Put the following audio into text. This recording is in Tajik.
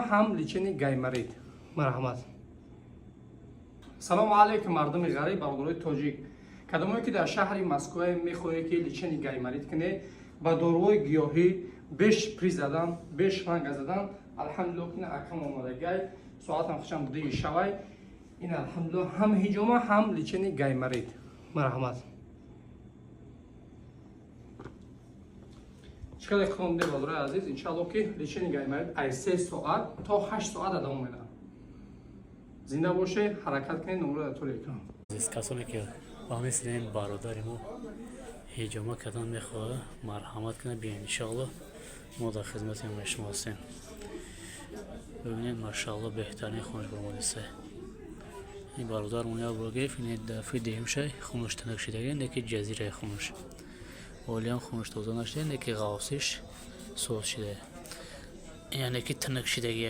Ҳам лечение гайморит. Марҳамат. Салому алайкум, мардуми ғариб, бародарои тоҷик. Кадомое ки дар шаҳри Москва мехоҳед, ки лечение гайморит кунед ба доруҳои гиёҳӣ, беш шприц задан, беш шланга задан, алҳамдулилло, ки акам омадагай. Соатам хушам 2 шавай. Ин, алҳамдулилло, ҳам ҳиҷома, ҳам лечение гайморит. Марҳамат. Чӣ қадар хонде, бародарои азиз, иншалло, ки лечение гайморит ай 3 соат то 8 соат давом медиҳад. Зинда боше, ҳаракат кунед, номро дар тӯли экран. Азиз, касоне ки ба мисли ин бародари мо ҳиҷома кардан мехоҳад, марҳамат кунад, биёед, иншоалло, мо дар хизмати ҳамаи шумо ҳастем. Бибинед, машаалло, беҳтарин хунаш баромадиста. Ин бародармон як бор гирифт, ин дафъаи дуюмшай хунаш тунук шидаги, неки ҷазираи хунаш олиам хунаш тоза нашуда, неки ғафсиш соз шуда, яъне ки тунук шидаги.